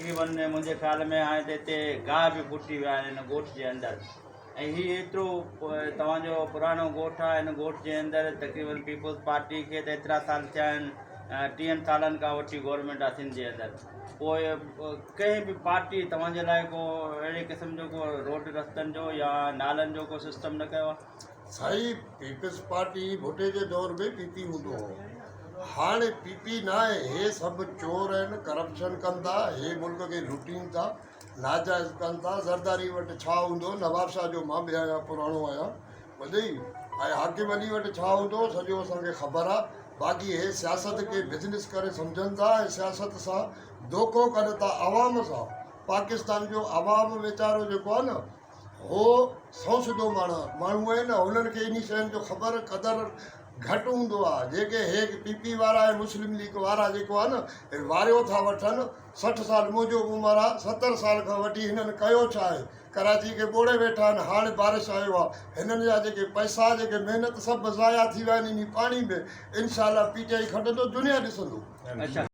تقريبن منهنجي خيال ۾ هاڻي ته هتي گاهه به ڦٽي ويا آهن هن ڳوٺ جي اندر ۽ هي ايترو توهان جو پراڻو ڳوٺ آهي هن ڳوٺ جي اندر تقريبن پيپلز پارٽي کي ته ايترا سال ٿيا آهن ٽيهن سالن کان وٺي گورنمينٽ آهي سنڌ جي اندر پوء ڪنهن به پارٽي توهان جي لاء ڪو اهڙي قسم جو ڪو روڊ رستن جو يا نالن جو ڪو سسٽم نه ڪيو آهي سائين پيپلز پارٽي ڀٽي جي دور ۾ پي پي هوندو هو هاڻي پي پي ناهي هي سڀ چور آهن ڪرپشن ڪن ٿا هي ملڪ کي لٽين ٿا ناجائز ڪن ٿا زرداري وٽ ڇا هوندو نوابشاهه جو مان به آهيان پراڻو آهيان ٻڌئي ۽ حاڪم علي وٽ ڇا هوندو سڄو اسان کي خبر آ باقي هي سياست کي بزنس ڪري سمجهن ٿا ۽ سياست سان دوکو ڪن ٿا عوام سان پاڪستان جو عوام ويچارو جيڪو آ نه هو سئو سڌو ماڻهو ماڻهو آهن هنن کي انهي شين جو خبر قدر گهٽ هوندو آهي جيڪي هي پي پي وارا ۽ مسلم ليگ وارا جيڪو آهي نه هي واريو ٿا وٺن 60 سال منهنجو عمر آهي 70 سال کان وٺي هنن ڪيو ڇا آهي ڪراچي کي ٻوڙي ويٺا آهن هاڻي بارش آيو آهي هنن جا جيڪي پئسا جيڪي محنت سڀ ضايع ٿي ويا آهن انهي پاڻي ۾ انشاء الله پي ٽي آئي کٽندو دنيا ڏسندو. اچھا.